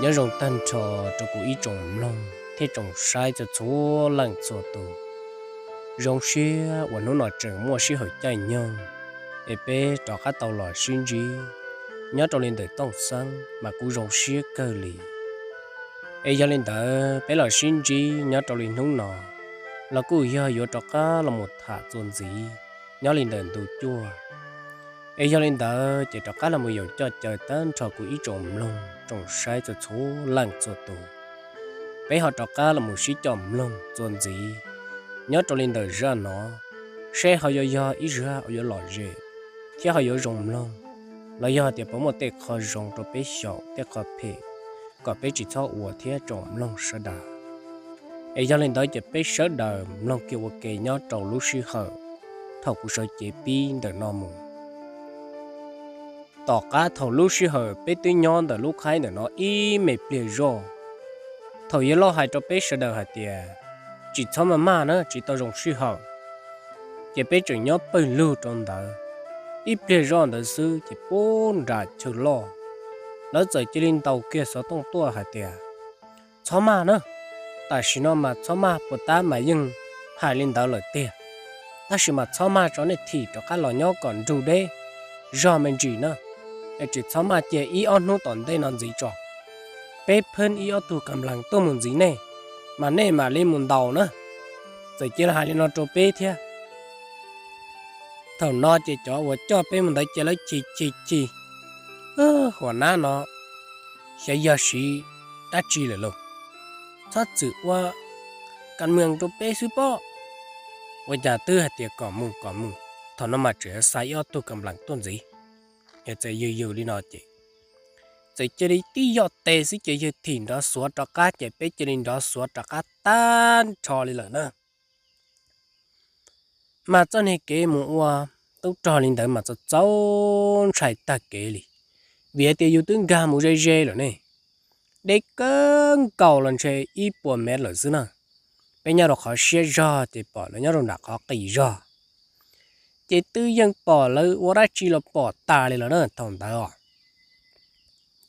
Nyob zoo tag nrho rau kuv ib tsoom mloog thiab tsoom saib txhua txhua leej txhua tus. Zoo siab uas hnub no tseem muaj sij hawm caij nyoog es peb rov qab tau los sib ntsib nyob rau li ntawm Tooj Xeeb mas kuv zoo siab kawg li. Es yog li ntawd peb los sib ntsib nyob rau li hnub no los kuj yog yuav rov qab los mus tham txuas ntxiv nyob li ntawm ntu cuaj. Es yog li ntawd ces rov qab los mus yaum coj caw tag nrho kuv ib tsoom mloog tsoom saib txhua txhua leej txhua tus, peb ho rov qab los mus sib coj mloog txuas ntxiv nyob rau li ntawm zaj no, seb ho yuav yog ib zaj uas yuav lom zem thiab ho yuav zoo mloog, los yog tias puas muaj tej qho zoo rau peb xyaum tej qho phem, kom peb tsis txhob ua thiab tsoom mloog sawv daws. Es yog li ntawd ces peb sawv daws mloog kiag ua ke nyob rau lub sij hawm thaum kuv sawv cev pib ntawm no mus. Tom qab thaum lub sij hawm peb twb nyob ntawm lub khaib ntawm no ib me pliag zoj, thaum yawg loj hais rau peb sawv daws hais tias, tsis txhob maj maj na, tsis tau zoo sij hawm, ces peb tseem nyob pawg lug rau ntawd. Ib pliag zoj ntawd xwb ces puag nram chaw loj, lawv txawm cia li ntaus kiag xov tooj tuaj hais tias, txhob maj na, tam sim no mas txhob maj, puas tab mas yeej hais li ntawd lawm tiag, tab sis mas txhob maj tso, nej thim rov qab los nyob kom nrug deb zog me ntsis na, es tsis txhob maj cia ib ob hnub tom ntej no ntxiv tso, peb phab ib ob tug kam lees tuaj mus ntxiv nej, mas nej mam li mus ntaus na. Txawm cia li hais li no rau peb thiab. Thaum no ces cov uas coj peb mus ntawd ces lawv chim chim chim, huam nab no xyov yog siv dab tsi lawm lauj, txhob txwm ua kam mees rau peb xwb pob. Ua cas twb hais tias kom mus kom mus, thaum no mas tseem xa ib ob tug kam lees tuaj ntxiv. Yog txawm yws yws li no ces txawm cia li tib yoj tes xwb ces yawg thim nrov xuav rov qab ces peb cia li nrov xuav rov qab tag nrho li lawm na. Mas txoj niag kev mus ua tub rog li ntawd mas txaus txaus ntshai tag kev li, vim tias yus twb nkag mus ze ze lawm ne, deb kawg nkaus los ntshe ib puas mev lawm xwb na. Peb nyob rau qhov siab zog ces pom lawv nyob rau nram qhov qis zog, ces twb yeej pom lawv ua dab tsi los pom tas li lawm na thaum ntawd os.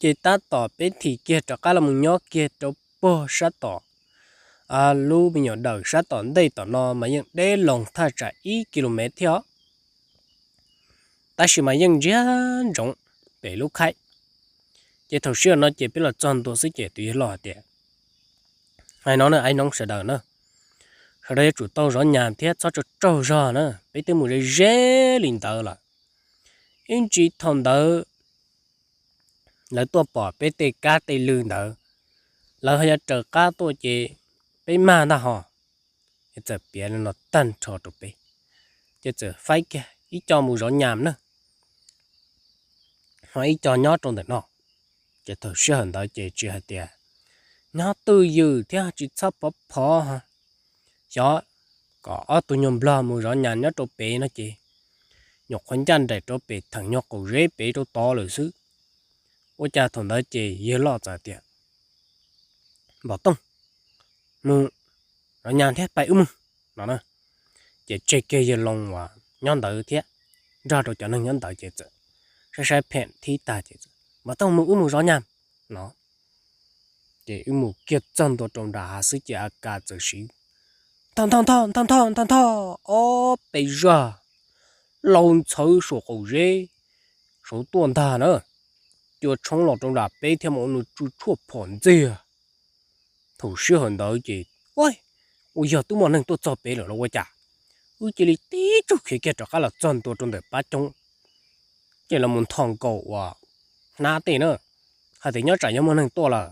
Ces tab tom peb thim kiag rov qab los mus nyob kiag rau puag sab tom lub me nyuam dawm sab tom ntej tom no mas yeej deb loo thaj tsam ib ki lo mev thiab os, tab sis mas yeej ntsiag ntsoov pem lub khaib. Ces thaum sij hawm no ces peb los txog ntua xwb ces tus yawg loj hais tias, hais no na, ib noob sawv daws na, sawv daws yuav tsum tau zov nyas thiab txhob tsaug tsaug zog na, peb twb mus ze ze li ntawd lawm. Ib ntsis thaum ntawd lawv tuaj pom peb tej kab tej lw ntawd, lawv ho yuav raws qab tuaj ces peb mag ntag ho. Ces txawm piav li no tag nrho rau peb, ces txawm faib kiag ib co mus zov nyas na, ho ib co nyob rau ntawm no. Ces thaum sij hawm ntawd ces tsis hais tias nyob twj ywm thiab tsis txhob phov phov, xyov kom ob tug nyuag nplog mus zov nyas nyob rau pem no ces nyuam qhuav ncaj nraim rau pem theem nyuag qaum zeb pem rau tod lawm xwb. Ua cas thaum ntawd ces yawg loj txawm tias, Npam Tooj, mus zov nyas thiab pais wb mus, no na. Ces tseg kiag yawg Loo uas nyob ntawd thiab nrog rau cov neeg nyob ntawd ces txawm saib saib phem thib tag ces, Npam Tooj, mus wb mus zov nyas, no. Ces wb mus kiag txog ntua rau nram hav xwb ces A Kas txawm siv, Nthoj nthoj nthoj nthoj nthoj nthoj nthoj, ob peb zaj laus ntxhawv saum qaum zeb saud tuaj ntag na, cua tshoob los rau nram peb thiab mas ua nws tsw tshuaj phom ntxiag. Thaum sij hawm ntawd ces, ua, ua yog twb muaj neeg tuaj txog pem lawm los ua cas? Wb cia li tib tsuj khiav kiag rov qab los txog ntua rau ntawm pab coob, ces los mus nthos nkaus uas hnab tej na, hais tias nyob tsam yog muaj neeg tuaj lawm.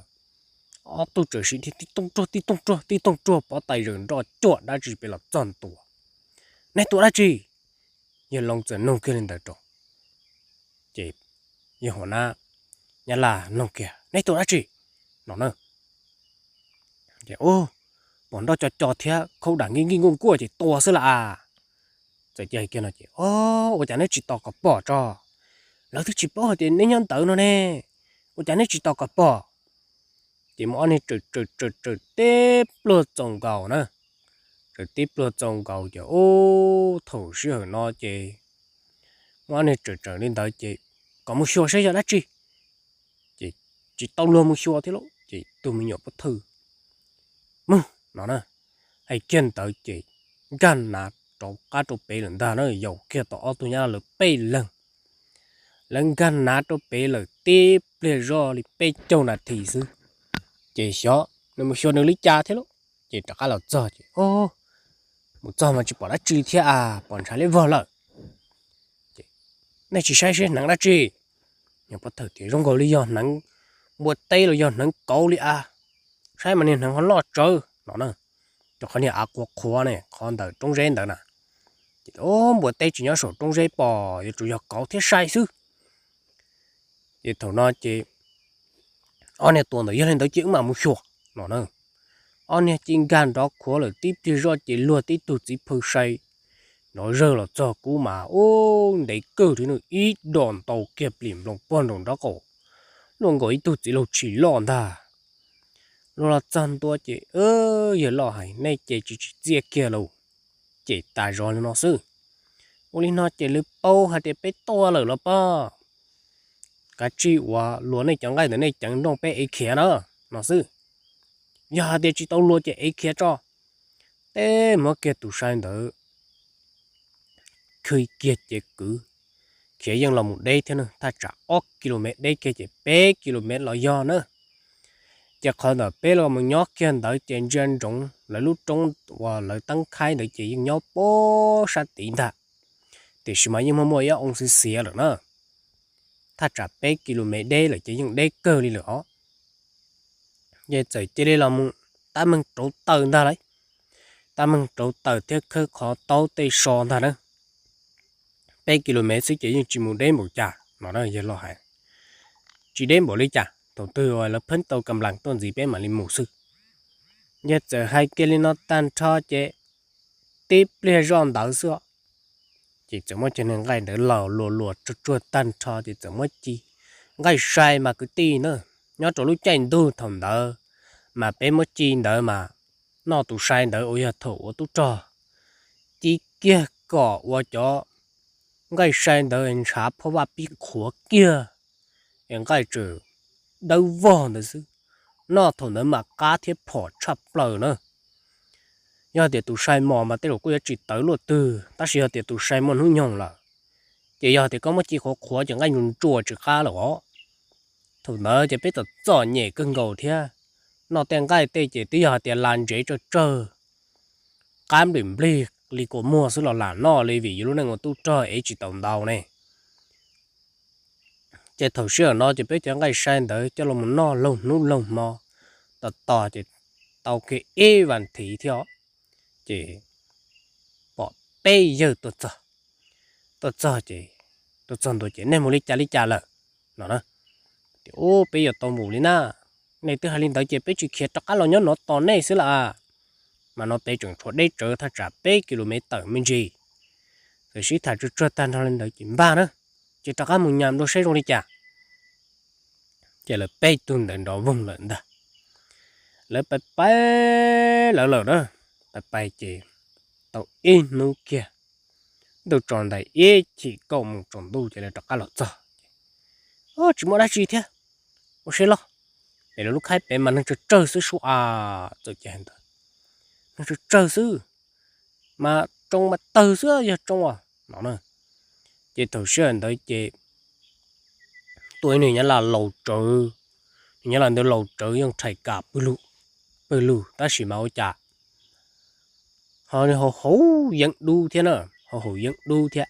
Ob tug txawm siv dhia tib tooj ruag tib tooj ruag tib tooj ruag pov tais zawm nroj cuam dab tsi pem los txog ntua. Neb tua dab tsi? Yawg Loo txawm nug kiag li ntawd rau, ces yawg Huam Nab Nyab Laj nug kiag, Neb tua dab tsi? No na. Ces, Pom nroj co co thiab khaub dam nkij nkij nkuaj nkuaj ces tua xwb las as. Txawm cia hais kiag no ces, Ua cas neb tsis tos kom pom tso? Lawv twb tsis paub hais tias neb nyob ntawd no ne, ua cas neb tsis tos kom pom? Ces muaj ob niag tsaws tsaws tsaws teb pluag txaus nkaus na, tsaws teb pluag txaus nkaus ces, ub, thaum sij hawm no ces muaj ob niag tsaws tsaws li ntawd ces kom mus xyuas saib yog dab tsi. Ces tsis tau luag mus xyuas thiab lauj, Ces tus me nyuam pov thawj mus no na, hais kiag ntawd ces nkag nav rov qab rau pem lawm ntag na, yaum kiag tau ob tug nyab lawv peb leeg. Lawv nkag nav rau pem lawm tib pliag zoj li peb caug nas this xwb, ces xyov nws mus xyuas nws li cas thiab lauj. Ces rov qab los txog ces, o, mus txog mas tsis pom dab tsi thiab a, pom ntshav liab vog lawm. Nej tsis saib seb hneev dab tsi? Nyuam pov thawj tias, zoo nkaus li yog hneev npua teb los yog hneev kauv li a, saib mas niag hneev ho loj tsawv no na. Rau qhov niag av qhuav qhuav ne, qhov ntawm roob zeb ntawd na. Ces, o, npua teb tsis nyob saum roob zeb pom, yuav tsum yog kauv thiab sai xwb. Ces thaum no ces ob niag tuam ntawd, yog li ntawd ces wb mam mus xyuas no na. Ob niag cia nkag nrov khuav lawm tib pliag zoj ces luag tib tug txiv phaw sai nrov zawg los txog kuv mas, u, ntev kawg li na, ib dos ntaus kiag plim nploos puag nraum nraub qaum, luaj nkaus ib tug txiv laug tshis loj ntag. Luag los txog ntua ces, yawg loj hais, nej ces tsis tsim txiaj kiag lauj, ces tas zog li no xwb. Ua li no ces lawv paub hais tias peb tuaj lawm los pob, kav tsij uas luas nej cov nqaij ntawm nej ceev nrooj peb ev khiav na, no xwb. Yog hais tias tsis tau luas ces ev khiav tso. Teb muab kiag tus sai ntawd khwv kiag ces kwv khiav yeej los mus deb thiab na, thaj tsam ob ki lo mev deb kiag ces peb ki lo mev los yog na. Ces qhov ntawm peb los mus nyob kiag ntawd ces ntsia ntsoov lawv lub roob uas lawv teeb khaib ntawd ces yeej nyob puag sab tid ntag, tiam sis mas yeej muaj muaj ib oo xiav xiav lawm na. Thaj tsam peb ki lo mev deb lawm ces yeej deb kawg li lawm os. Ces txawm cia li los mus tab meeg rauv taws ntag lauj. Tab meeg rauv taws thiab khawb qhov taub tej so ntag na. Peb ki lo mev xwb ces yeej tsis mus deb npaum cas no na, yawg loj hais. Tsis deb npaum li cas, thaum twg uas lawv pheej tau kam las tuaj ntxiv peb mam li mus xwb. Yawg txawm hais kiag li no tag nrho ces tib pliag zoj ntawd xwb os, ces txawm muab cov niag nqaij ntawd laus luas luas tsuag tsuag tag nrho ces txawm muab ci. Nqaij sai mas kwv tij na, nyob rau lub caij ntuj thaum ntawd mas peb muab ci ntawd mas noj tus sai ntawd uas yog thaum ua tub rog, ci kiag kom uas cov nqaij sai ntawd ntshav phoj vaj pib qhuav kiag es nqaij tseem dawb vog ntawd xwb. Noj thaum ntawd mas qab thiab phom tshaj plaws na. Yog tias tus sai mos mas tej zaum kuj yuav tsis tawv luaj twg, tab sis yog tias tus sai muaj hnub nyoog lawm, ces yog tias koj muab ci qhuav qhuav ces nqaij ntsuas ntsuas tsis qab lawm os. Thaum ntawd ces peb txom txom nyem kawg nkaus thiab, noj tej nqaij tej ces twb yog hais tias las ntsev tsawg tsawg, qab nplim nplig li kua muag xwb los lam noj li vim yus lub neej ua tub rog ev tsis tau ntau ne. Ces thaum sij hawm no ces peb cov nqaij sai ntawd coj los noj laug hnub laug hmo, tos tos ces tau kiag ib vas thiv thiab os, ces pom peb yawg tuaj txog. Tuaj txog ces, tuaj txog ntua ces, nej mus li cas li cas lawm no na? Tias, ub, peb yuav tau mus li na, nej twb hais li ntawd ces peb tsis khiav rov qab los nyob no tos nej xwb lawm. Mas no peb tseem tshuav deb tsawv thaj tsam peb ki lo mev tawm me ntsis. Txawm sib tham tsuag tsuag tag nrho li ntawd ces npaj na, ces rov qab mus nyas dua saib zoo li cas. Ces lawv peb tug ntawd nrov voog lawm ntag. Lawv pais pais lawv lawm na, pais pais ces tau ib hnub kiag, ntuj tsaus ntais ib chim kaum moos tsaus ntuj ces lawv rov qab los txog. Tsis muaj dab tsi thiab, ua siab loj. Pem lawv lub khaib pem mas neeg tsawg tsawg xwb sub a, txawm ces hais ntawd, neeg tsawg tsawg xwb, mas tsoo mas tawg xwb yog tsoo as no na. Ces thaum sij hawm ntawd ces tuaj ib nws nyob las laus tsawv, nws nyob las ntawd laus tsawv yeej rhais kam pawg lug, tab sis mas ua cas ho haus haus yeeb dub thiab na, haus haus yeeb dub thiab.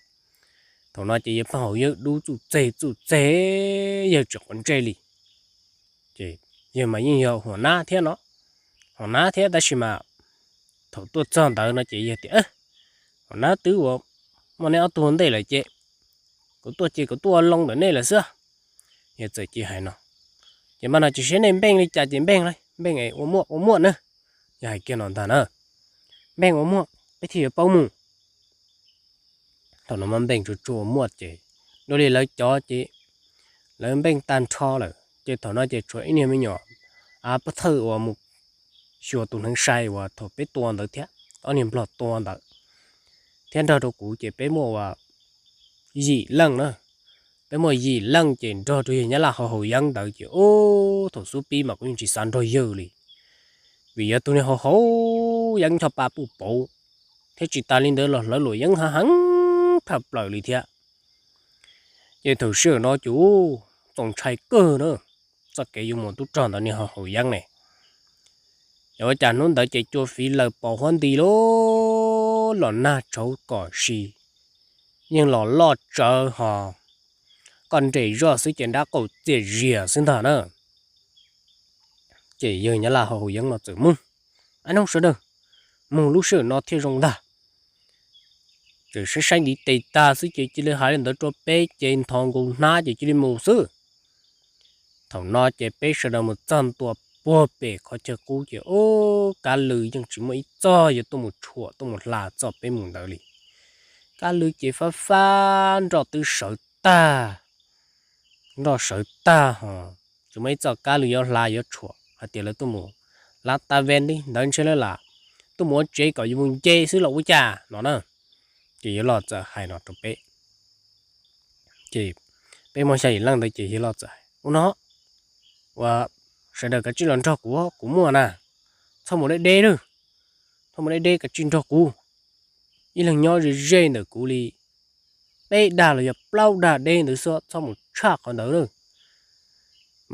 Thaum no ces yawg pheej haus yeeb dub txuj txeg txuj txeg, yawg tsis quav ntsej li. Ces yawg mas yeej yog huam nab thiab no, huam nab thiab tab sis mas thaum tuaj txog ntawd no ces yawg tias, huam nab twb ua muaj neb ob tug ua ntej lawm ces kuv tuaj ces kuv tuaj ua loo ntawm nej lawm xwb. Yawg txawm cia hais no, ces mas no ces seb nej npeej li cas ces npeej, npeej ua muaj ua muaj na. Yawg hais kiag no ntag na, npeej ua muaj peb thiaj yuav paub mus. Thaum no mas npeej tsuag tsuag ua muaj ces dua li lawv cov ces lawv npeej tag nrho lawm ces thaum no ces tshuav ib niag me nyuam av pab thawj uas mus xyuas tus hneev sai uas thaum peb tua ntawd thiab, ob niag nplog tua ntawd thiab nrog rau kuv ces peb muaj ua yim leej na. Peb muaj yim leej ces nrog rau yawg Nyab Laj hauv haus yeeb ntawd ces ub thaum xub pib mas kuv yeej tsis xav nrog yawg li, vim yog tus niag hauv haus yeeb ncho pa puj pauv thiab tsis tas li ntawd los hlawv luam yeeb heev heev thaj plaws li thiab. Ces thaum sij hawm no ces ub txaus ntshai kawg na, txoj kev yuav mus tub rog ntawd niag hauv haus yeeb ne. Yog ua cas hnub ntawd ces cua fiv laws pos huab nti lub los nag tshauv kom si, yeej los loj tsawv hos, koj nres zoj xwb ces nrab qaum txias zias xwb ntag na. Ces yawg Nyab Laj hauv haus yeeb no txawm mus, Ab noob sawv daws, mus lub sij hawm no thiaj zoo ntag. Txawm saib saib ntiv tes tag xwb ces cia li hais li ntawd rau peb ces nthos nkaus hnab ces cia li mus xwb. Thaum no ces peb sawv daws mus txog ntua puag pem qhov chaw qub ces ub kab lw yeej tsis muaj ib txog yuav tuaj mus tshuam tuaj mus hla txog peb mus ntawd li. Kab lw ces fab fab nroj twb sawv tag, nroj sawv tag hos tsis muaj ib txoj kab lw yuav hla yuav tshuam hais tias lawv tuaj mus lab tab veb ntawd ntshe lawv lam tuaj mus ua tsev kom yus mus nce xwb los ua cas no na. Ces yawg Loj txawm hais no rau peb, ces peb muaj xya yim leej ntawd ces yawg Loj txawm hais ua no, ua, sawv daws kav tsij los nrog kuv, kuv muaj na, txhob mus deb deb lawm, txhob mus deb deb kav tsij nrog kuv, ib leeg nyob ze ze ntawm kuv li peb dag los yog plaub dag deb ntawd xwb, txhob mus tshaj qhov ntawd lawm.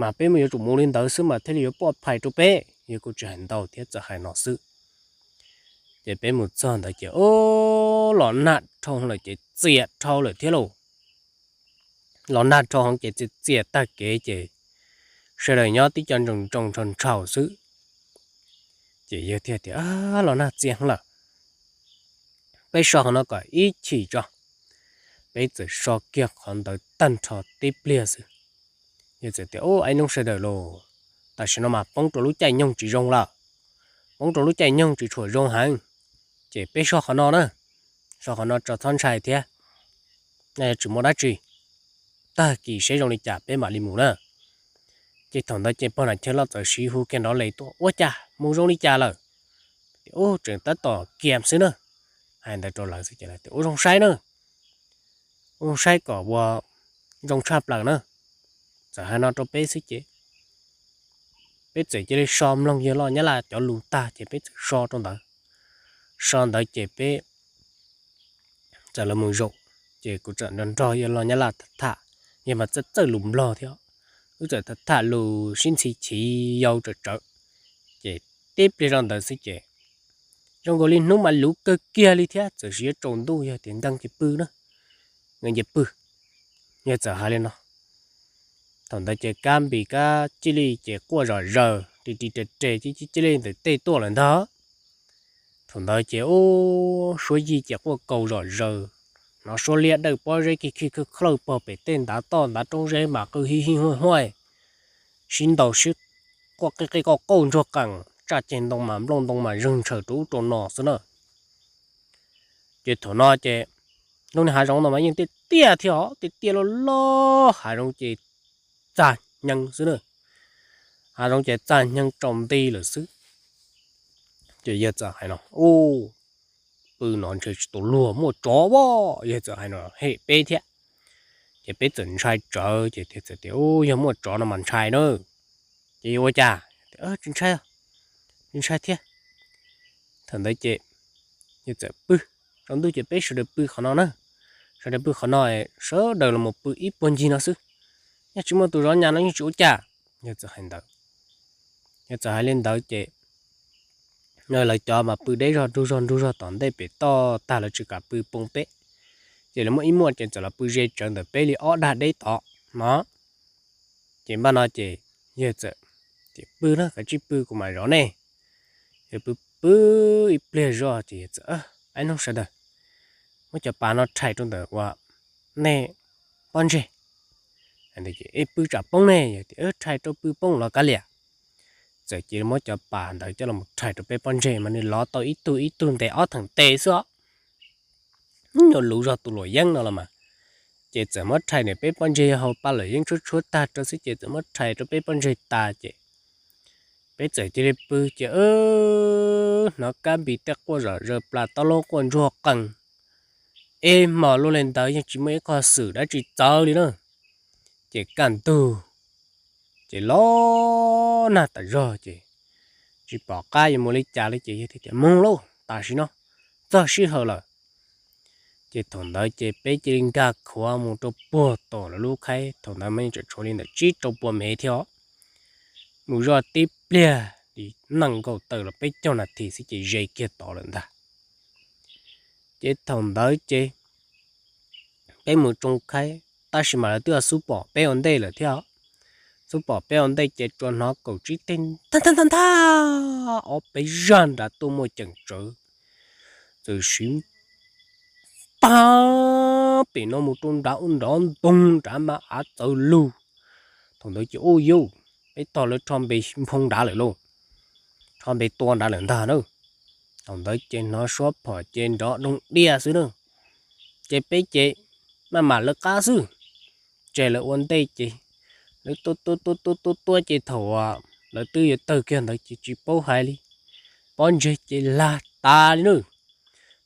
Mas peb mus yuav tsum mus li ntawd xwb mas thiaj li yuav poj phais rau peb. Yawg kuj tsis hais ntau thiab txawm hais no xwb. Ces peb mus txog ntawd ces ub los nag dhau lawm ces txias dhau lawm thiab lauj. Los nag dhau heev ces txias txias tag kev ces sawv daws nyob tib co ntsoos ntsoos ntshaus ntshaus xwb. Ces yawg thiaj tias los nag txias heev lawm, peb so qhov no kom ib chim tso. Peb txawm so kiag qhov ntawd tag nrho tib pliag xwb. Yawg txawm tias ub, ib noob sawv daws los, tam sim no mas poob rau lub caij nyoog tsis zoo lawm, poob rau lub caij nyoog tsis tshua zoo heev, ces peb so qhov no na, so qhov no tso txhob ntshai thiab, tsis muaj dab tsi, tag kis seb zoo li cas peb mam li mus na. Ces thaum ntawd ces pog Nam Chawj Loj txawm siv hu kiag nrov les tuaj, ua cas mus zoo li cas lawm? Tias ub tseem tab tom kiag xwb na. Hais ntawd rau lawv xwb ces lawv tias ua zoo saib na, ua zoo saib kom ua zoo tshaj plaws na. Txawm hais no rau peb xwb ces peb txawm cia li so mloog yawg Loj Nyab Laj cov lus tag ces peb txawm so rau ntawd. So ntawd ces peb txawm los mus zaum, ces kuv txawm nrog nrog yawg Loj Nyab Laj tham tham, yawg mas txawj txawj lus Nplog thiab, wb txawm tham tham lus sib ntxhi chiv yau tsawv tsawv. Ces tib pliag zoj ntawd xwb ces zoo nkaus li hnub mas luv kawg kiag li thiab txawm sis yuav tsaus ntuj yog tias nkees ces pw na, nkees ces pw. Yawg txawm hais li no, thaum ntawd ces kab npis kab cij lij ces quaj zom zaws ri ri re re cij cij lij ntawm tej tuaj lawm ntag. Thaum ntawd ces ub suab yij ces quaj kaus zom zaws, hnov suab liab dawj pob zeb khij khij khawj khawj pog pem tej ntav toj ntav roob zeb mas qw hij hij huaj huaj, sib ntaus sib quaj qij qij qauj qauj ntsuag qees, tsaj ceg ntoo mas nplooj ntoo mas zeeg ntshaws rau ub rau no xwb na. Ces thaum no ces lub niag hav zoov no mas yeej tiaj tiaj thiab os, tiaj tiaj loj loj, hav zoov ces txag hneev xwb na, hav zoov ces txag hneev tsaus nti lawm xwb. Ces yawg txawm hais no, ub, pw no ntshe tsis tau luag, muaj tsov as. Yawg txawm hais no hem peb thiab. Ces peb txawm ntshai tsawv ces txawm tias ub, yog muaj tsov no mas ntshai na. Ces yuav ua cas? Tsis ntshai, tsis ntshai thiab. Thaum ntawd ces yawg txawm pw, tsaus ntuj ces peb sawv daws pw qhov no na, sawv daws pw qhov no, sawv daws los mus pw ib puag ncig no xwb, yog tsis muaj tus zov nyas no yeej tsis ua cas. Yawg txawm hais ntawd, yawg txawm hais li ntawd ces lawv cov mas pw deb zog nrug zog nrug zog tom ntej pem toj tag lawv tsis kam pw poo peb. Ces lawv muaj ib muaj ces txawm los pw ze tsawv ntawm peb li ob dag deb tod no. Ces npaj no ces yawg txawm tias pw na, kav tsij pw kuv mam zov nej. Yawg pw pw ib pliag zog ces yawg txawm, ib hnub sawv daws, muab cov pas no rhais rau ntawm uas nej pob ntseg. Pw tsam poob ne, yawg tias rhais rau pw poob los kav liam. Txawm cia li muab cov pas ntawd coj los rhais rau peb pob ntseg mas nws lov tau ib tug ib tug ntes ob theem tes xwb os. Nyuam luv zog tus luam yeeb no los mas. Ces txawm muab rhais ntawm peb pob ntseg, yawg haus pa luam yeeb tshuab tshuab tag rau xwb ces txawm muab rhais rau peb pob ntseg tas ces peb txawm cia li pw ces hnov kab npis tej quaj zom zaws plas taub laub quaj ntsuag qees. Ib hmos luaj li ntawd yeej tsis muaj ib qho xwm dab tsi txawv li na. ces kaj ntug ces los nag tas zog ces tsis pom qab yuav mus li cas li ces yawg thiaj tias mus lauj, tam sim no txog sij hawm lawm. Ces thaum ntawd ces peb cia li nkag khuav mus rau puag tom lawv lub khaib, thaum ntawd mas yeej tseem tshuav li ntawm tsib rau puas mev thiab os. Mus zoj tib pliag li nees nkaum tawm los peb caug nas this xwb ces ze kiag tod lawm ntag. Ces thaum ntawd ces peb mus tsoo khaib tab sis mas lawv twb xub pom peb ua ntej lawm thiab. Xub pom peb ua ntej ces tsuas hnov kaum tsib teg ntag ntag ntag ntag, ob peb zaj nrad tuaj muaj ceem tsawv, txawm siv pag pem no mus rau nrad ub nrov ntoo nrad mas av txawv lug. Thaum ntawd ces ub yuj, peb tog lawv rho npe nphoo nrad lawm lauj, rho npe tua nrad lawm ntag na. Thaum ntawd ces hnov suab phom ces nrov doog diaj xwb na. Ces peb ces maj mam lawv qab xwb, tseg lawv ua ntej ces lawv tua tua tua tua tua tua ces thaum lawv twb yuav tawg kiag ntawd ces tsis paub hais li, pob ntseg ces lag tas li na.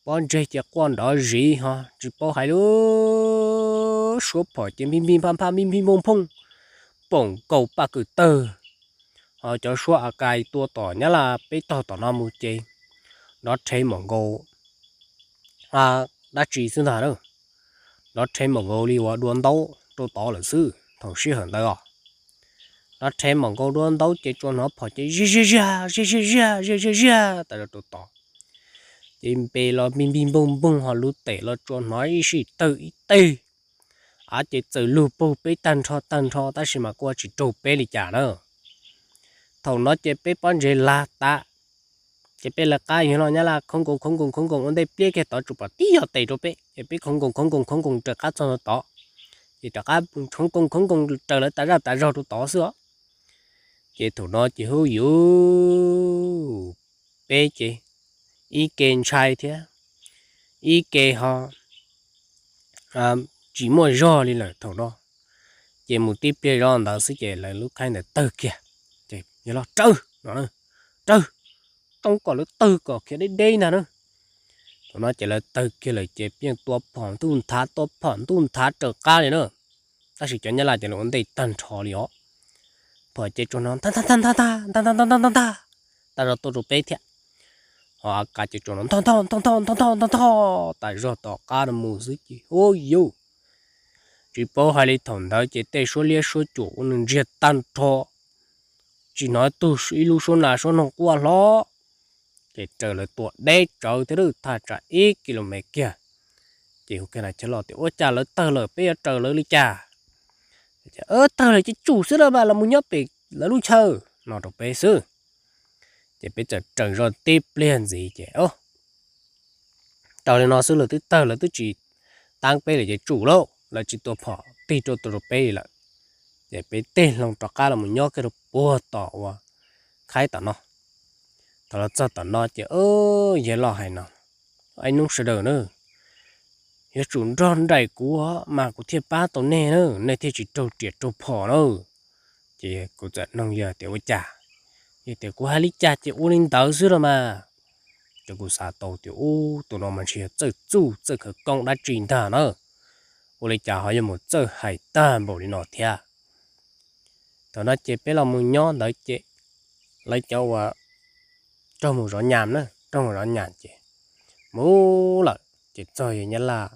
Pob ntseg ces quaj nrov ziv ho tsis paub hais li, suab phom ces npij npij nphaj nphaj npij npij nphooj nphooj, poom nkaus paj kws tawg. Ho cov suab A K tua tom Nyab Laj peb tog tom no mus ces nrov rhe npaum nkaus dab tsi xwb ntag na. Nrov rhe npaum nkaus li uas dua ntaub rau tod lawm xwb thaum sij hawm ntawd os. Nrov rhe npaum nkaus dua ntaub ces tsuas hnov phom ces ziag ziag ziag ziag ziag ziag ziag ziag ziag tas zog rau tod. Ces npe los npij npij npoog npoog ho lub tem los tsuas hnov ib sij tawg ib teg. Av ces txawm lug paug peb tag nrho tag nrho tab sis mas kuj tsis raug peb li cas na. Thaum no ces peb pob ntseg lag tas, ces peb lawv qab yog los Nyab Laj khoov nkoos khoov nkoos khoov nkoos ua ntej pliab kiag tod tsuas pom tib yog tes rau peb ces peb khoov nkoos khoov nkoos khoov nkoos raws qab txog tod. Ces rov qab khoov nkoos khoov nkoos raws lawv tas zaj tas zog rau tod xwb os. Ces thaum no ces hu yuv, peb ces ib ke ntshai thiab ib ke ho tsis muaj zog li lawm thaum no. Ces mus tib pliag zoj ntawd xwb ces lawv lub khaib ntawd tawg kiag. Ces yog los raws no, raws, roob kom lawv tawg kom khiav deb deb ntag na. Thaum no ces lawv tawg kiag lawm ces pheej tua phom ntuj nthav tua phom ntuj nthav raws qab li na. Tab sis cov Nyab Laj ces lawv ua ntej tag nrho li os. Phom ces tsuas hnov ntag ntag ntag ntag ntag ntag ntag ntag ntag ntag tas zog tuaj rau peb thiab. Ho A K ces tsuas hnov ntog ntog ntog ntog ntog ntog ntog ntog tas zog tom qab no mus xwb ces hu yuv, tsis paub hais li thaum ntawd ces tej suab liab suab cuam ua nws ntsiag tag nrho. Tsis hnov tug ib lub suab nas suab noog quaj hlo. Ces raws lawv tua deb tsawv thiab lawm thaj tsam ib ki lo mev kiag. Ces hu kiag nas chawj loj tias ua cas lawv tawg lawm peb yuav raws lawv li cas? Tawg lawm ces tsum xwb los mas los mus nyob pem lawv lub chaw no rau peb xwb. Ces peb txawm raws zoj tib pliag ntxiv ces raws li no xwb lawv twb tawg lawv twb tsis taab peb lawm ces tsum lauj, lawv tsis tua phom tig rau tua rau peb li lawm. Ces peb tig hlo rov qab los mus nyob kiag rau puag tom uas khaib tom no. Thaum los txog tom no ces yawg loj hais no, ib hnub sawv daws na, yuav tsum nrog nraim kuv mas kuv thiaj pab tau nej na, nej thiaj tsis raug riam raug phom na. Ces kuv txawm noog yawg tias ua cas, yawg tias kuv hais li cas ces ua li ntawd xwb los mas. Ces kuv xav tau tias ub tus no mas ntshe yog txawj txuj txawj khawv koob dab tsi ntag na, ua li cas ho yuav mus txawj hais tag npaum li no thiab. Thaum no ces peb los mus nyob ntawd ces lawv cov uas raug mus zov nyas na, raug mus zov nyas ces mus lawm ces txog yawg Nyab Laj,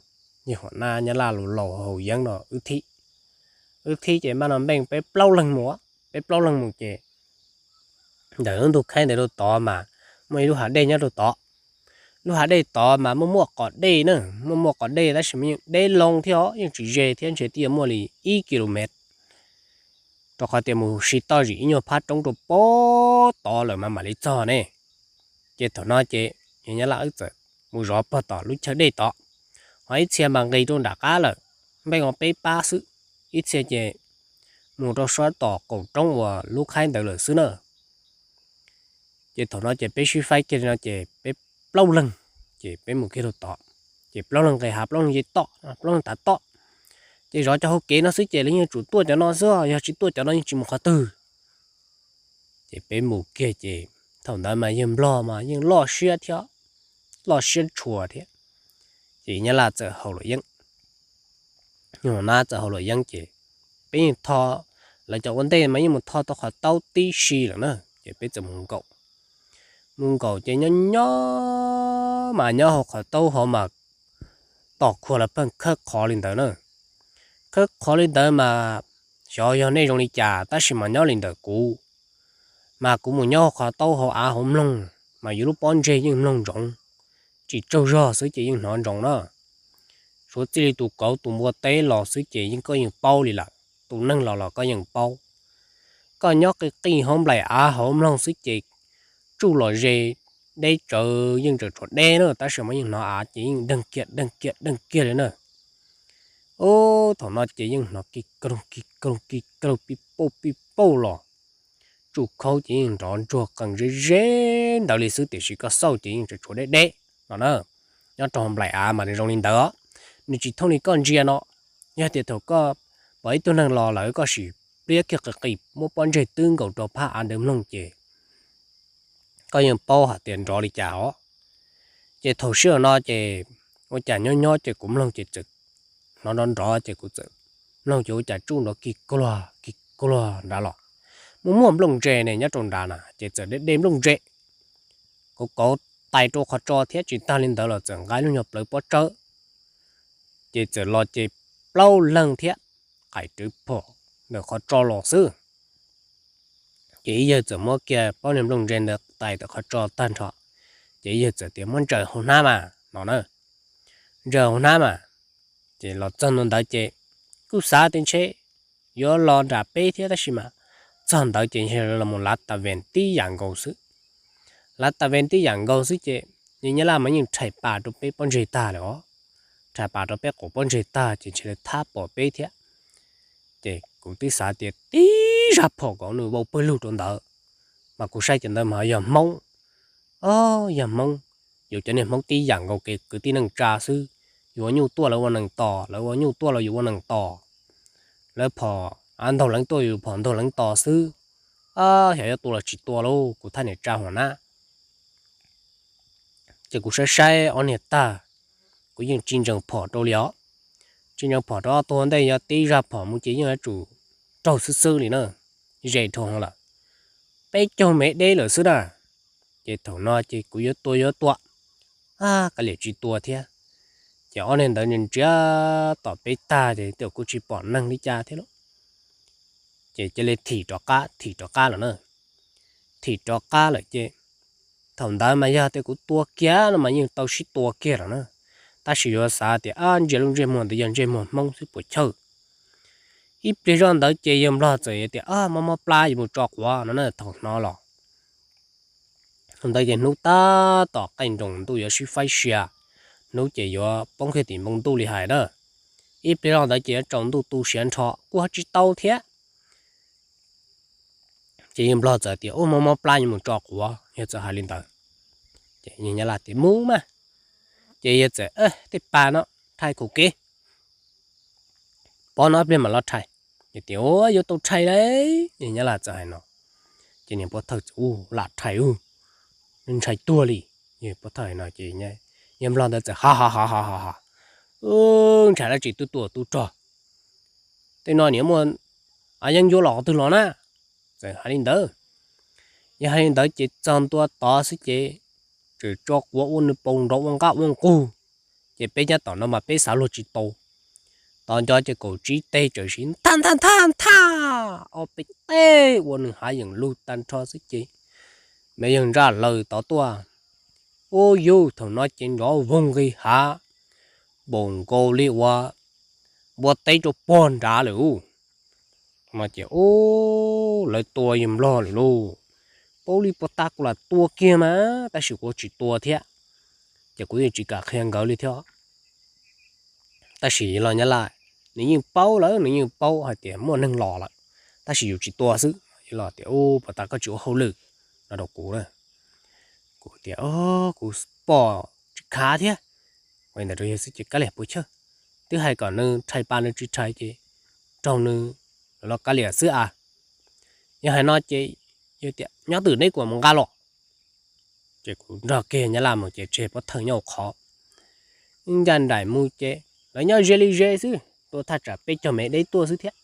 yawg Huam Nab Nyab Laj laus laus haus yeeb no wb thib. Wb thib ces maj no npeej peb plaub leeg mus, peb plaub leeg mus ces ntawm lub ntug khaib ntawd rau tod mas muaj ib lub hav dej nyob rau tod. Lub hav dej tod mas muaj muaj qos dej na, muaj muaj qos dej tab sis mas yeej deb loo thiab os, yeej tsis ze thiab, ntshe twb yuav muaj li ib ki lo mev, rau qhov tias mus sim toj zim ib nyuag phab roob rau puag tod lawm mas mam li txog ne. Ces thaum no ces yawg Nyab Laj wb txawm mus zov puag tom lub chaw dej tod, ho ib txhia mas nqis rau nram qab lawm, npeej ua peb pab xwb, ib txhia ces mus rau sab tom qaum roob uas lub khaib ntawd lawm xwb na. Ces thaum no ces peb sib faib kiag li no ces peb plaub leeg, ces peb mus kiag rau tod, ces plaub leeg nqis hav plaub leeg ye toj plaub leeg tav toj, ces zov cov hauv kev no xwb ces lawv yeej tsum tuaj cov no xwb, yog tsis tuaj cov no yeej tsis mus qhov twg. Ces peb mus kiag ces thaum ntawd mas yawg Nplog mas yeej loj siab thiab, loj siab tshua thiab. Ces Nyab Laj txawm haus luam yeeb, Nyab Laj txawm haus luam yeeb ces peb yeej tho, lawv cov ua ntej mas yeej mus tho tau qhov taub tib si lawm na, ces peb txawm mus nkaum. Mus nkaum ces nyob nyob mas nyob hauv qhov taub hauv mas tom qhua lawv pheej khawb qhov li ntawd na. Khawb qhov li ntawd mas xyov yog nej zoo li cas tab sis mas nyob li ntawm kuv, mas kuv mus nyob hauv qhov taub hauv av hauv mloog, mas yus lub pob ntseg yeej mloog ntsoov, tsis tsaug zog xwb ces yeej hnov ntsoov na. Suav txij li tus kauv tus npua teb los xwb ces yeej koj yeej paub li lawm, tus neeg los los koj yeej paub. Koj nyob qij qij hauv nplaim av hauv mloog xwb ces tsuj los ze, deb tsawv yeej tseem tshuav deb na, tab sis mas yeej hnov av ces yeej deeg kiag deeg kiag deeg kiag li na. Ub, thaum no ces yeej hnov kig kroog kig kroog kig kroog pij pauj pij pauj los, tsuj khaub ces yeej nrov ntsuag qees ze ze ntawd li xwb tiam sis koj xauj ces yeej tseem tshuav deb deb no na. Nyob rau hauv nplaim av mas nws zoo li ntawd, nws tsis thooj li koj ntsia no. Yog tias thaum koj pom ib tug neeg los lawm koj sim pliab kiag qis qis muab pob ntseg twb nkaus rau phab av ntawd mloog ces koj yeej paub hais tias nrov li cas os. Ces thaum sij hawm no ces ua cas nyob nyob ces kuv mloog ces txawm hnov nrov nrov ces kuv txawm mloog ces ua cas tsuj nrov kig kluag kig kluag nrad los. Muaj muaj nplooj ntse ne nyob rau nrad na ces txawm de de nplooj ntse, kauv kauv tais rau qhov tso thiab tsis tag li ntawd los txawm nqa lub nyuag plawv pob tsawb, ces txawm los ces plaub leeg thiab qais rawv phom ntawm qhov tso los xwb. Ces ib yawg txawm muab kiag pob niag nplooj ntse ntawd tais tawm qhov tso tag nrho, ces ib yawg txawm tias muab ntsaws hauv hnab mas no na. Ntsaws hauv hnab mas, ces los txog ntua ntawd ces kuj xav tias ntshe yuav los nram peb thiab tab sis mas txog ntawd ces los mus lav tas vees tib yam nkaus xwb. Lav tas vees tib yam nkaus xwb ces yawg Nyab Laj mas yeej rhais pas rau peb pob ntseg tag lawm os. Rhais pas rau peb quas pob ntseg tag ces ntshe lawv thab pom peb thiab. Ces kuv twb xav tias tib zaj phom kom nws vau pawg lug rau ntawd, mas kuv saib cov ntawd mas yog Hmoob. O, yog Hmoob, yus cov niag Hmoob tib yam nkaus kev kwv tij neej tsa xwb. Yus ua nyuj tuaj lawv ua nees tos, lawv ua nyuj tuaj los yus ua nees tos. Lawv phom av ntaug leev tuaj yus phom ntaug leev tos xwb. Xyov yuav tua los tsis tua lauj, kuv thaj niam tsa huam nab. Ces kuv saib saib ob niag tag, kuv yeej tsis ntsees phom rau li os. Tsis ntsees phom rau ob tug ua ntej, yog tib zaj phom mus ces yeej yuav tsum raug xwb xwb li na, ze dhau lawm. Peb caug mev deb lawm xwb na. Ces thaum no ces kuv yuav tua yuav tua, kav liam tsis tua thiab. Ces ob niag ntawd ntsiav tom peb tag ces twb kuj tsis pom neeg li cas thiab lauj. Ces cia li thim rov qab, thim rov qab lawm na. Thim rov qab lawm ces thaum ntawd mas yog tias kuv tua kiag no mas yeej tau sib tua kiag lawm na. Tab sis yuav xav tias ab, ntsia lub ntsej muag ntawd yog ntsej muag Hmoob xwb puas chawj. Ib pliag zoj ntawd ces yawg Nplog txawm tias ab, mob mob plab yuav mus tso quav no na. Thaum hnov los ntawd ces hnub tab tom qaij nroos ntuj yuav sib faib sia, hnub ces yuav poob kiag tim npoo ntuj li hais na. Ib pliag zoj ntawd ces yuav tsaus ntuj tu siav nrho kuj ho tsis tau thiab. Ces yawg Nplog txawm tias ub, mob mob plab yuav mus tso quav, yawg txawm hais li ntawd. Ces yawg Nyab Laj tias mus mas. Ces yawg txawm tej pas no rhais kaum kev, pov no ib pliag mam los rhais. Yawg tias ua, yuav tau rhais lauj, yawg Nyab Laj txawm hais no. Ces niag pov thawj txawm ua lam rhais ub, ntshai tuag li. Yawg pov thawj hais no ces yawg Nplog ntawd txawm ha ha ha ha ha ha, ntshai dab tsi twb tuaj tub rog, tej no niam muaj av yeeb ncuab los qhov twg los na. Txawm hais li ntawd. Yog hais li ntawd ces txog ntua tod xwb ces tseem tso quav ua nws paus nrov ua nqab ua nqug. Ces peb nyob tom no mas peb xav luag tsis tau. Tod nco ces kaum tsib teg tseem siv nthaj nthaj nthaj nthaj ob peb teg ua nws hav yeem lug tag nrho xwb ces me yawg Ntsaj Laws tod tuaj. Ub yug, thaum no ces nrov voog nqis hav, npaum nkaus li ua npua teb rau pog nrad lawm ub. No ces ub, lawv tua yawg Nplog lawm lauj. Paub li puas tas kuv lam tua kiag mas tab sis kuv tsis tua thiab. Ces kuv yeej tsis kam qhia nkawd li thiab. Tab sis los Nyab Laj nws yeej paub lawm, nws yeej paub hais tias muaj neeg los lawm, tab sis yus tsis tua xwb. Los tias ub, puas tas koj tsis ua hauj lwm no rau kuv na. Kuv tias kuv pom tsis khav thiab. Ua li ntawd rau yawg xwb ces kav liam puas chawj, twb hais kom nws rhais pas nws tsis rhais ces raug nws los kav liam xwb a. Yog hais no ces yawg tias nyob twm neb kuam mus nqa los. Ces kuv nrog kiag Nyab Laj mus ces tseg pov thawj nyob hauv qhov. Ncaj nraim mus ces lawv nyob ze li ze xwb, tua thaj tsam peb caug mev deb tuaj xwb thiab.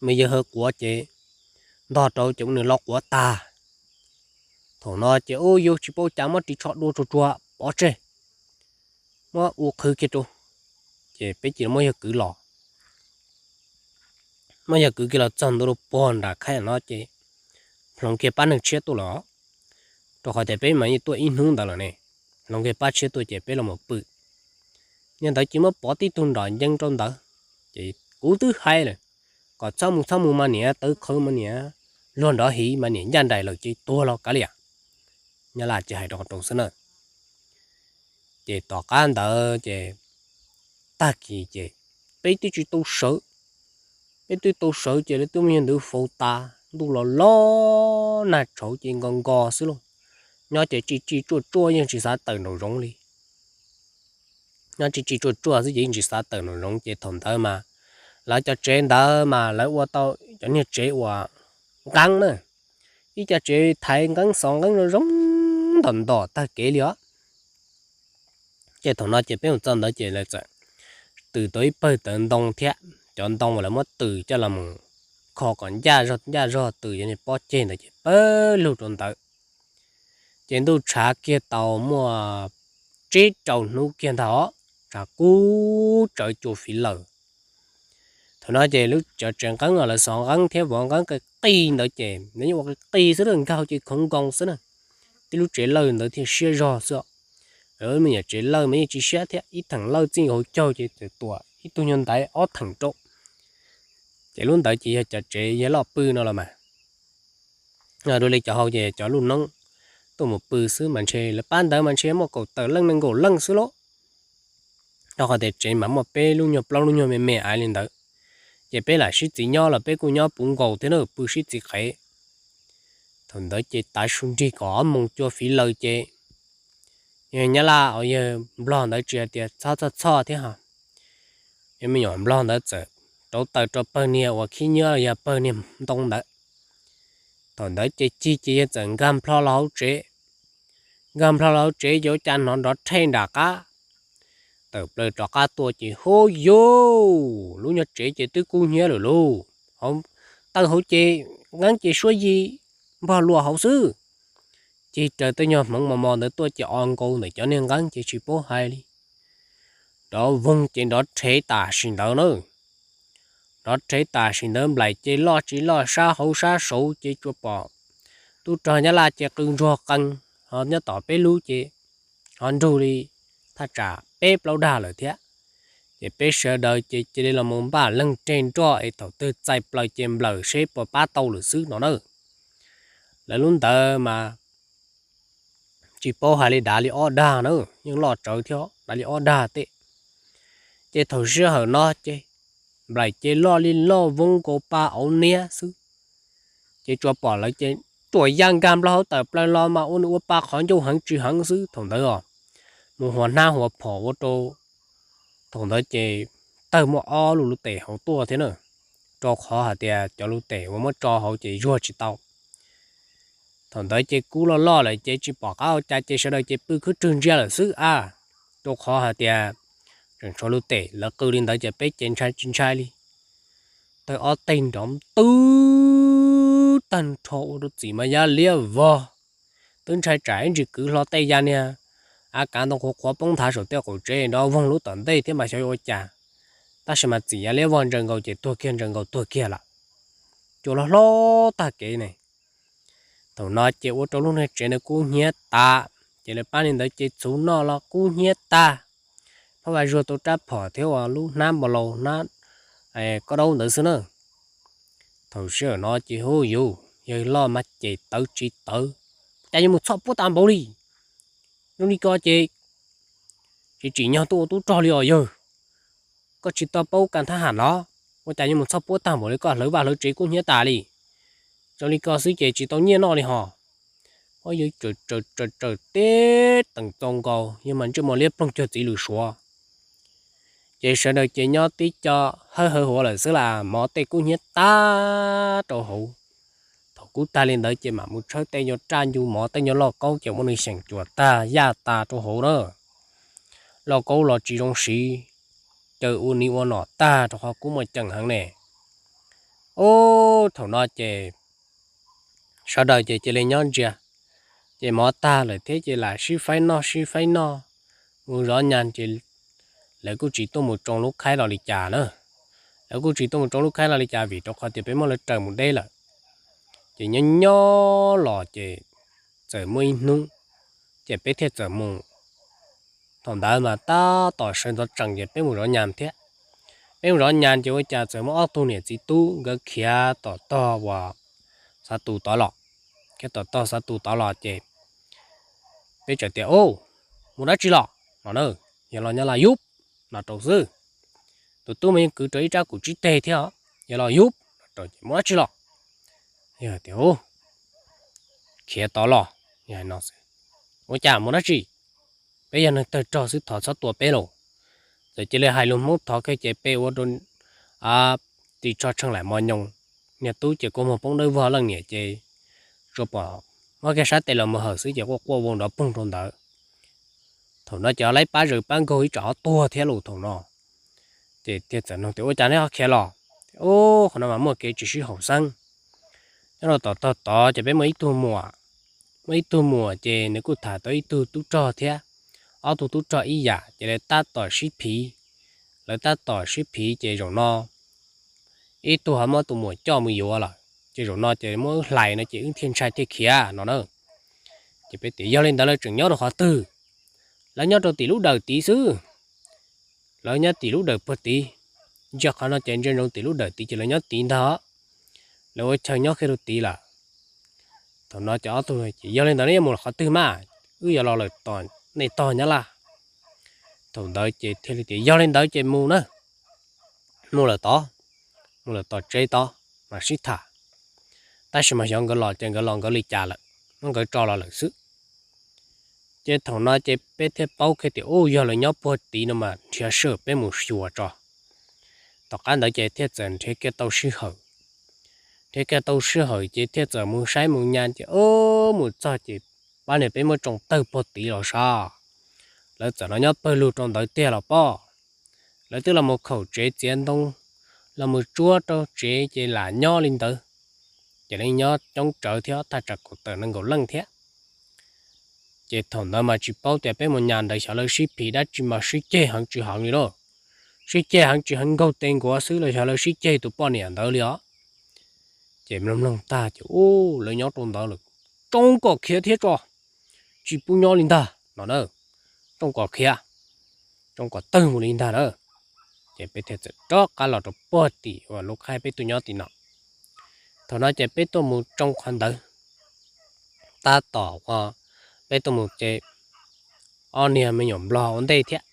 me yawg hawv quav ces ntog rau ces ua nws lo quav tag. Thaum no ces ub yus tsis paub cas muab ris tsho dua tsuag tsuag pov tseg, muab ua qhwv kiag rau, ces peb cia li muab yawg kwv los. Muab yawg kwv kiag los txog ntua rau puag nram khaib no ces hloov kiag pab neeg tshiab tuaj lawm, rau qhov tias peb mas yeej tuaj ib hnub ntawd lawm ne, hloov kiag pab tshiab tuaj ces peb los mus pw. Niag ntawd ces muab pov tib tug nrom ncees rau ntawd, ces kuv twb hais lawm kom txhob mus, txhob mus mas niam tawv qhawv mas niam luag nrov hiv mas niam ncaj nraim lawm ces tuag los kav liam. Nyab Laj ces hais rau qhov roos xwb na. Ces tom qab ntawd ces tag kis ces peb twb tsis tau sawv, peb twb tau sawv ces lawv twb muab yawg ntawd faus tas, ntuj los los nag tshauv ces nko nko xwb lauj. Nyob ces tsis tsis tsuaj tsuaj yeej tsis xav tawm nraum zoov li. Nyob tsis tsis tsuaj tsuaj xwb ces yeej tsis xav tawm nraum zoov ces thaum ntawd mas lawv cov tsev ntawd mas lawv ua tau cov niag tsev uas nqeeb na, ib co tsev thaiv nqeeb xov nqeeb zoo zoo ntom ntom tag kev li os. Ces thaum no ces peb mus txog ntawd ces lawv txawm tws tau ib pawg tawv ntoo thiab cov ntoo uas lawv muab tws coj los mus kho kom ncaj zog ncaj zog, tws cov niag pob ceg ntawd ces pawg lug rau ntawd. Ces ntuj tshav kiag tau muaj tsib rau hnub kiag ntag os, tshav kub tsawv cua fiv lawm. Thaum no ces lub cov tsev nqeeb uas lawv xov nqeeb thiab vov nqeeb qis qis ntawd ces nws yeej ua qis qis xwb, nkag hauv ces khoov nkoos xwb na. Tib lub tsev lawj ntawd thiaj siab zog xwb. Me nyuam tsev lawj mas yeej tsis siab thiab, ib theem lawj txij hauv caug ces txawm tuam ib tug nyuag ntaiv ob theem rau. Ces lub ntawd ces yog cov tsev yawg loj pw no los mas. Dua li cov hau ces cov lub noob tuaj mus pw xwb mas ntshe lawv pab ntawd mas ntshe muaj kaum tawm leej nees nkaum leej xwb lauj. Rau qhov tias tsev mas muaj peb lub nyuag plaub lub nyuag me me aiv li ntawd, ces peb lam sib txiv nyob los peb kuj nyob puv nkaus thiab na, pw sib txiv qev. Thaum ntawd ces tav su nrig kom ob moos cua fiv lawm ces yawg Nyab Laj uas yawg Nplog ntawd tsis hais tias txhob txhob txhoj thiab ho, yawg me nyuam Nplog ntawd txawm rauv taws rau pawg niag uas khib nyiab los yog pawg niag ntoo ntawd. Thaum ntawd ces cig ces yawg txawm nkag nplho los hauv tsev. Nkag nplho los hauv tsev ces ua cas hnov nrov rhe nram qab. Tawm plaws rov qab tuaj ces hu yuj, lub nyuag tsev ces twb kub hnyiab lawm lauj. Tawm hauv ces nqeeb ces suab yi npog luas hauv xwb. Cig raws tej nyuag hmoov mos mos ntawd tuaj ces o nkaus ntawm cov niag nqeeb ces tsis paub hais li. Nrov voog ces nrov rhe tam sim ntawd na. Nrov rhe tam sim ntawd nplaim ces loj tsis loj sab hauv sab saud ces tsuas pom tub rog Nyab Laj ces qw ntsuag qees, ho nyob tom peb lub ces ho nrug li thaj tsam peb plaub dag lawm thiab. Ces peb sawv daws ces cia li los mus npaj leeg reg nroj es thaum twg txais plaws ces nplawm seb puas pab tau lawm xwb no na. Lawv lub ntawd mas tsis paub hais li, dav li ob dag na, yeej loj tsawv thiab, dav li ob dag tej. Ces thaum sij hawm no ces nplaim ces loj li loj voob nkaus pa auv niab xwb. Ces tsuas pom lawv ces tuam ya nkag nplog hauv tawm plaws los mas ua nws ua pa qhov ncauj heev tsis heev xwb thaum ntawd os. Mus huas hnab huas phom ua rau thaum ntawd ces tawg muaj ob lub lub tes hauv tuaj thiab na, rau qhov hais tias cov lub tes uas muab tso hauv ces zuag tsis tau. Thaum ntawd ces kub loj loj lawm ces tsis pom qab ua cas ces sawv daws ces pw khwb rwg ntsia lawm xwb a, rau qhov hais tias tseem tshuav lub tes, lawv qw li ntawd ces peb ces ntshai tsis ntshai li. Tawg ob teg nrov twb tag nrho ua rau txim mas ya liab vog. Twb ntshai tsam ib ntsis kwv hlo tej ya niag av kav ntoo qhuav qhuav poob nthav saum tej qaum tsev nrov voog lub tom ntej thiab mas xyov yuav ua cas. Tab sis mas txim ya liab vog ntsaws nkaus ces tuag kiag ntsaws nkaus tuag kiag lawm. Cua loj hlob tag kev ne. Thaum no ces ua rau lub niag tsev ntawd kub hnyiab tas, ces lawv pab li ntawd ces txhuv noj los kub hnyiab tag. Phab vaj zuag tau rab phom thiab ua lub hnab npau laus hnab koj daub ntawd xwb na. Thaum sij hawm no ces hu yus yawg loj mas ces tawv tsis tawv, cas yuav mus txhoj puab tag npaum li. Zoo li ko ces tsis tsim nyog tuaj ua tub rog li os yawg. Koj tsis tau paub kas thab ham los ua cas yuav mus txhoj puab tag npaum li, koj hlawv vaj hlawv tsev kub hnyiab tas li. Zoo li ko xwb ces tsis tau nyiaj noj li hos. Ob yawg tsaws tsaws teb teem txaus nkaus, yawg mas ntsej muag liab ploog cuag txiv lws suav. Ces sawv daws ces nyob tib co hawb hawv huav lawm xwb las, mov tej kub hnyiab tag rau hauv. Thaum kub tag li ntawd ces mam mus tshawb tej nyuag raj ncu mov, tej nyuag lauj kaub ces muab nws xyeem cuam tag yaj tas rau hauv na. Lauj kaub los tsis zoo siv, caw ua ni ua nom tag rau qhov kub muaj ceem heev ne. Ub, thaum no ces sawv daws ces cia li nyob ntsia, ces mov tag lawm thiab ces lam sib faib noj sib faib noj, mus zov nyas ces lawv kuj tsis tuaj mus tsoo lub khaib los li cas na. Lawv kuj tsis tuaj mus tsoo lub khaib los li cas vim rau qhov tias peb muab lawv raws mus deb lawm. Ces nyob nyob los ces txawm muaj ib hnub, ces peb thiaj txawm mus. Thaum ntawd mas tab tom sawv ntxov tsees ces peb mus zov nyas thiab. Peb mus zov nyas ces ua cas txawm muaj ob tug niam txiv tub nkawd khiav tom tog uas xav tus tod los, khiav tom tog xav tus tod los ces peb txawm tias, Ub, mus dab tsi los no na? Yog los nyob los yub no rau xwb. Tus tub mas yeej kwv rau ib rab kum tsib teg thiab, yog los yub no rau ces mus dab tsi los? Yog tias, Ub, khiav tod los, yog no xwb. Ua cas mus dab tsi? Peb yog neeg tawg rog xwb, thov txhob tua peb los. Txawm cia li hais lus Hmoob thov kiag ces peb ua rau ris tsho tshee lam mos nyoos. Niag tub ces kua muag poob dawb vog, leej niam ces tsuas pom muab kiag sab tes los mus hawm xwb ces quaj quaj vau nrov poog rau ntawd. Thaum no ces laib pab zaws pab nkaug ib tsam ho tuag thiab los thaum no. Ces thiaj txawm nug tias, Ua cas neb ho khiav los? Ub, qhov no mas muaj kev tsis sib haum xeeb. Nyob rau tom tog tod ces peb muaj ib tug muam, muaj ib tug muam ces nws kuj tham tau ib tug tub rog thiab, ob tug tub rog ib yam ces lawv tab tom sib phiv. Lawv tab tom sib phiv ces zaum no ib tug ho muab tus muam coj mus yuav lawm ces zaum no ces muab wb hlais no ces wb thiaj ntshai thiaj khiav no na. Ces peb tias, Yog li ntawd lawv tseem nyob rau qhov twg? Lawv nyob rau tim lub dawm tid xwb. Lawv nyob tim lub dawm puag tid. Ntsia qhov no ces ntsia ntsoov tim lub dawm tid ces lawv nyob tid ntag. Lawv ua chaw nyob kiag rau tid lawm. Thaum no ces ob tug, Ces yog li ntawd neb yuav mus qhov twg mas? Wb yuav los lawm tom nej tog Nyab Laj. Thaum ntawd ces thiaj li tias, Yog li ntawd ces mus na, mus lawm tod, mus lawm tom tsev tod mas sib tham. Tab sis mas xyov nkawd los ces nkawd los nkawd li cas lawm, muab nkawd tso los lawm xwb. Ces thaum no ces peb thiaj paub kiag tias, Ub, yog lawv nyob puag tid no mas nrhiav sij hawm peb mus xyuas tso. Tom qab ntawd ces thiaj txawm nrhiav kiag tau sij hawm. Nrhiav kiag tau sij hawm ces thiaj txawm mus saib mus nyas ces, ub, mus txog ces pab niag peb muab tsoo tawg puag tid los sav. Lawv txawm los nyob pawg lug rau ntawd tiag los pob. Lawv twb los mus khaum tsev txiav ntoo, los mus tsuab rau tsev ces lam nyob li ntawd. Ces lawv nyob coob tsawv thiab, thaj tsam kaum tawm nees nkaum leej thiab. Ces thaum ntawd mas tsis paub tias peb mus nyas ntawd xyov lawv sib phiv dab tsi mas sib ceg heev tsis heev li lauj. Sib ceg heev tsis heev nkaug tes nkuav xwb los xyov lawv sib ceg tus poj niam ntawd li os. Ces mloog mloog tag ces, Ub, lawv nyob rau ntawd lawm, tsoo kom khiav thiab tso, tsis pub nyob li ntag no na. Tsoo kom khiav, tsoo kom tawg mus li ntag na. Ces peb thiaj txawm rov qab los rau puag tim uas lub khaib peb tuaj nyob tim no. Thaum no ces peb tuaj mus tsoo qhov ntawd, tab tom ua, peb tuaj mus ces ob niag me nyuam nplog ua ntej thiab.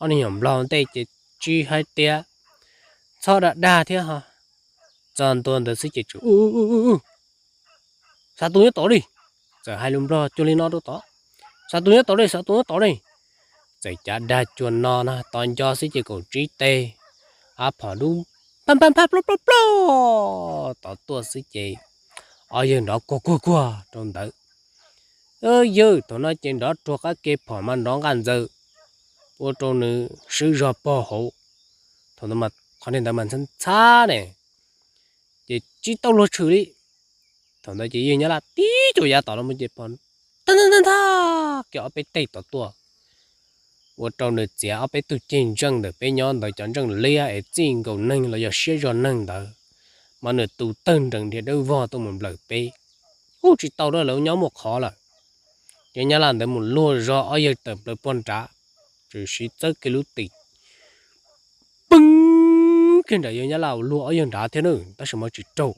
Ob niag me nyuam nplog ua ntej ces tsis hais tias txhob dag dag thiab ho, txog ntua ntawd xwb ces tseem, Xav tus nyob tod li. Txawm hais lus nplog cuag li no rau tod, Xav tus nyob tod li, xav tus nyob tod li. Txawm cav dag cuag no na, tod nco xwb ces kaum tsib teg, av phom dub, pab pab pab plaub plaub plaub tod tuaj xwb ces ob yawg nrov kuag kuag kuag rau ntawd. Yawg thaum no ces nrov ruag qab ke, phom mas nrov nqaj ntxawm, ua rau nws swb zog pog hauv. Thaum ntawd mas qhov niag ntawd mas ntxhab ntxhab ne, ces tsis tau luag tshwm li. Thaum ntawd ces yawg Nyab Laj tib cuam yav tom los mus ces phom ntag ntag ntag kiag ob peb teg tod tuaj, ua rau nws txiav ob peb tug ceg ntseej ntawm peb nyob ntawd cov ntseej liab es txij nkaus neeg los yog siab zog neeg ntawd, mas nws tu tawg nrees dhia dawb vog tuaj mus nplawm peb. Ub, tsis tau lawm, lawv nyob muaj qhov lawm. Ces Nyab Laj ntawd mus luag zog ob yawg tawm plaws puag nrad, txawm siv txawb kiag lub tim peeb kiag nram yawg Nyab Laj ua luag ob yawg nrad thiab na, tab sis mas tsis raug.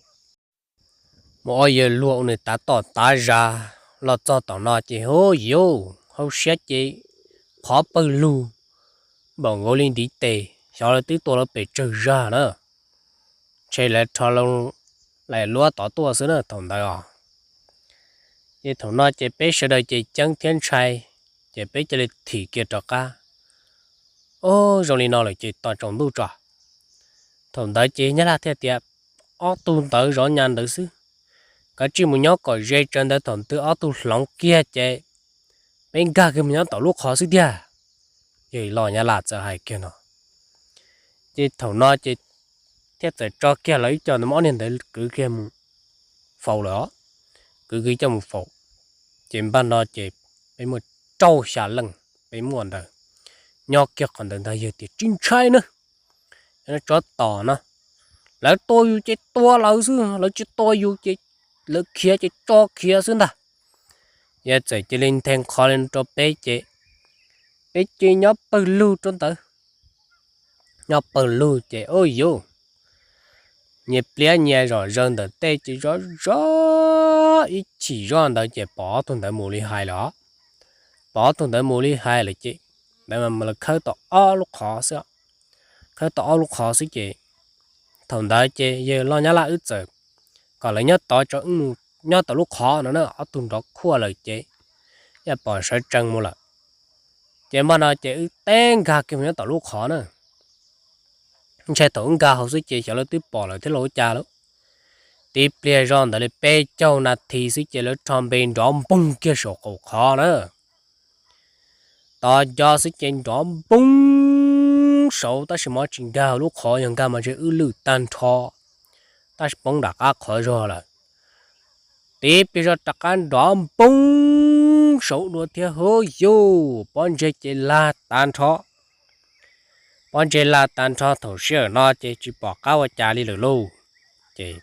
Mus ob yawg luag ua nws tav toj tav zag los txog tom no ces hu yuv hauv siab ces qhov pawg lug npaum nkaus li ntiv tes, xyov lawv twb tua lawv pes tsawg zag na. Ntshe lawv rho loo laim luab tod tuaj xwb na thaum ntawd os. Ces thaum no ces peb sawv daws ces ceeb thiab ntshai, ces peb cia li thim kiag rov qab. Ub, zoo li no lawm ces tos tsaus ntuj tso. Thaum ntawd ces Nyab Laj thiaj tias, Ob tug ntawd zov nyas ntawd xwb, kav tsij mus nyob kom ze tsawv ntawd, thaum twg ob tug hloov kiag ces peb nkag kiag mus nyob tom lub qhov xwb tiag. Yawg Los Nyab Laj txawm hais kiag no. Ces thaum no ces thiaj txawm tso kiag lawv ib co ntawd, ob niag ntawd kwv kiag mus faus lawm os. Kwv kiag coj mus faus, ces npaj no ces peb muaj rau xya leej peb muaj ntawd nyob kiag qhov ntawd ntag, yog tias tsis ntshai na, tsov tom no, lawv tua yus ces tua lawv xwb, lawv tsis tua yus ces lawv khiav ces tso khiav xwb ntag. Yog txawm cia li nthe qhov li rau peb ces peb cia li nyob pawg lug rau ntawd. Nyob pawg lug ces ua yuv, nyias pliab nyias zom zaws ntawm tej ces zov zov ib chim zoj ntawd ces pom ob tug ntawd mus li hais lawm. Pom ob tug ntawd mus li hais lawm ces ntawd mas lawv khawb tau ob lub qhov xwb. Khawb tau ob lub qhov xwb ces thaum ntawd ces yawg loj nyab laj wb txawm kom lawv nyob tod tso wb mus nyob tom lub qhov no na, ob tug nrov khuaj lawm ces yog pom sawv tsees mus lawm. Ces npaj no ces wb teb nkag kiag mus nyob tom lub qhov na. Ntshai thaum wb nkag hauv xwb ces xyov lawv twb pom lawm thiab los ua cas lawm. Tib pliag zoj ntawd li peb caug nas this xwb ces lawv rho npe nrov npoog kiag saum qaum qhov na. Tod nco xwb ces nrov npoog saud tab sis mas tsis nkag hauv lub qhov, yog nkag mas ntshe wb lwj tag nrho, tab sis poob nram qab qhov zog lawm. Tib pliag zoj rov qab nrov npoog saud dua thiab, huv yuj, pob ntseg ces lag tag nrho. Pob ntseg lag tag nrho thaum sij hawm no ces tsis pom qab ua cas li lawm lauj. Ces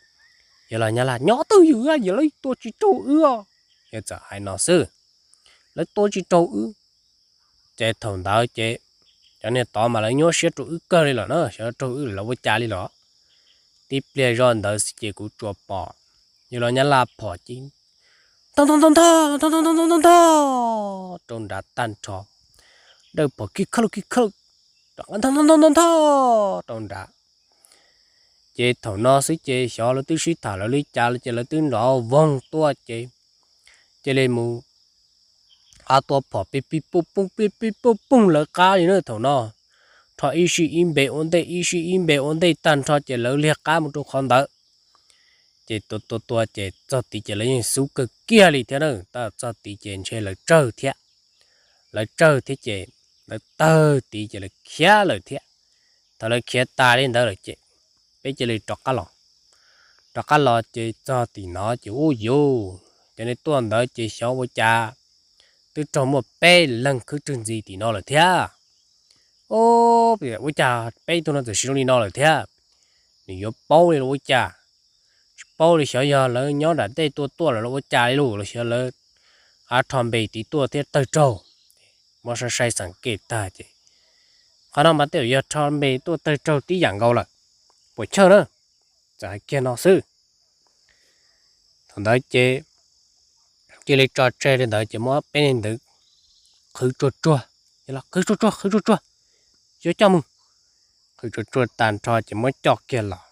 yawg los nyab laj nyob twj ywm, yog lawv tua tsis raug wb, yawg txawm hais no xwb, lawv tua tsis raug wb. Ces thaum ntawd ces cov niag tod mas lawv nyuaj siab rau wb kawg li lawm na, xyov raug wb lawv ua cas li lawm. Tib pliag zoj ntawd xwb ces kuv tsuas pom yawg los nyab laj phom ces ntho ntho ntho ntho ntho ntho ntho ntho rau nrad tag nrho, dawb phom kij khawj kij khawj rov qab ntho ntho ntho ntho ntho rau nrad. Ces thaum no xwb ces xyov lawv twb sib tham lawv li cas ces lawv twb nrov voog tuaj ces cia li mus, a, tua phom pib pib puj pooj pib pib puj pooj lawv qab li na thaum no. Rho ib sij ib npe ua ntej ib sij ib npe ua ntej tag nrho ces lawv liag qab mus rau qhov ntawd. Ces tua tua tua ces txog tid ces lawv yeej xub kawg kiag li thiab na, txog tid ces ntshe lawv tsawg thiab. Lawv tsawg thiab ces lawv tawg tid ces lawv khiav lawm thiab. Thaum lawv khiav tas li ntawd lawm ces peb cia li rov qab los. Rov qab los ces txog tim no ces ua yuv, cov neeg tuaj ntawd ces xyov ua cas twb raug muaj peb leeg khwb rwg ntxiv tim no lawm thiab. Ua cas peb tug no txawm siv zoo li no lawm thiab? Nws yuav paub li los ua cas? Tsis paub li, xyov yog lawv nyob nram ntej tuaj tuaj lawm los ua cas li lauj, los xyov lawv av rho npe tid tuaj thiab tawg raug. Muab saib saib xeem kej tag ces qhov no mas tej zaum yog rho npe tuaj tawg raug tib yam nkaus lawm, puas chawj na. Txawm hais kiag no xwb. Thaum ntawd ces cia li tso tseg li ntawd ces muab peb neeg ntawd qhwv tsuag tsuag, qhwv tsuag tsuag qhwv tsuag tsuag, yuav coj mus. Qhwv tsuag tsuag tag nrho ces muab coj kiag los,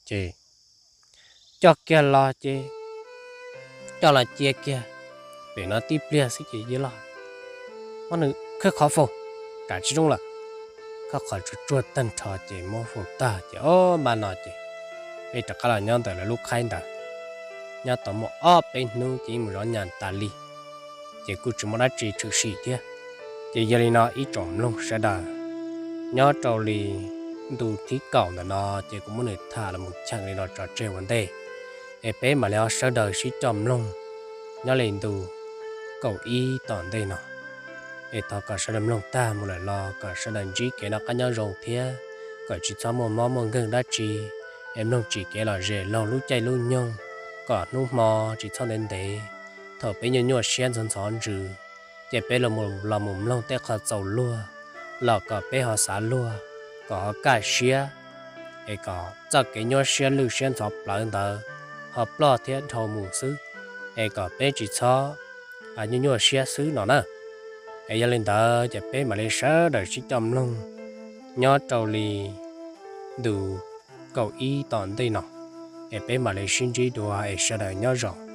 ces coj kiag los ces coj los cia kiag pem no tib pliag xwb ces yawg los muab nws khawb qhov faus, kam tsis zoo lawm. Khawb qhov tsuag tsuag tag nrho ces muab faus tag ces ob npaj no ces peb rov qab los nyob ntawm lawv lub khaib ntawd. Nyob tau muaj ob peb hnub ces yeej mus zov nyas tas li, ces kuj tsis muaj dab tsi tshwm sim thiab. Ces yog li no ib tsoom mloog sawv daws, nyob rau li ntu thib kaum ntawm no ces kuv muab nws tham los mus cheem li no tso tseg ua ntej, es peb mam li ho sawv daws sib coj mloog nyob li ntu kaum ib tom ntej no. Es thov kom sawv daws mloog tag mus lawm los kom sawv daws ntsib kev noj qab nyob zoo thiab kom tsis txhob muaj mob muaj nkeeg dab tsi, es mloog tsim kev lom zem laug lub caij lub nyoog, kom hnub hmo tsis txhob ntev ntev. Thaum peb nyuaj nyuaj siab ntxhov ntxhov ntsws, ces peb los mus mloog tej qhov txaus luag, los kom peb ho xav luag, kom ho kaj siab, es kom txoj kev nyuaj siab lwj siab ntxhov plawv ntawd ho ploj thiab dhau mus xwb, es kom peb tsis txhob nyuaj nyuaj siab xwb no na. Es yog li ntawd ces peb mam li sawv daws sib coj mloog nyob rau li ntu kaum ib tom ntej no, es peb mam li sib ntsib dua es sawv daws nyob zoo.